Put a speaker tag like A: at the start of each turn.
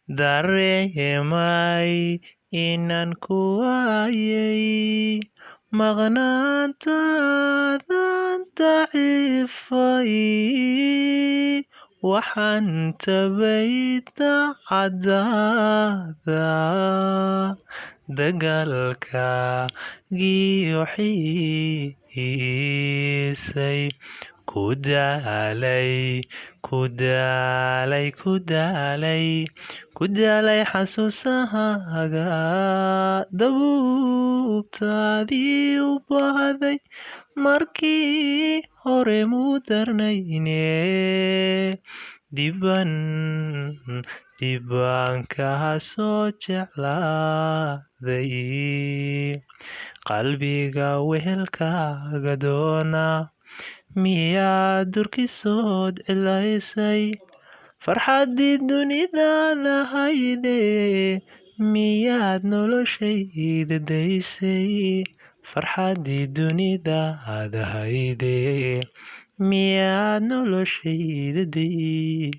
A: Dareemay inaan ku waayay, maqnaantaadan daciifay. Waxaan tabay daacadaada, dagaalkaagiyo xiisay. Ku daalay, ku daalay, ku daalay, ku daalay xasuusahaaga. Dabuubtaadii u baahday markii hore muu darnayne, dibban dibbaan kaa soo jeclaaday. Qalbiga wehelkaaga doona, miyaad durkisood cidlaysay? Farxaddii dunidaad ahayde, miyaad noloshayda daysay? Farxaddii dunidaad ahayde, miyaad noloshayda daysay?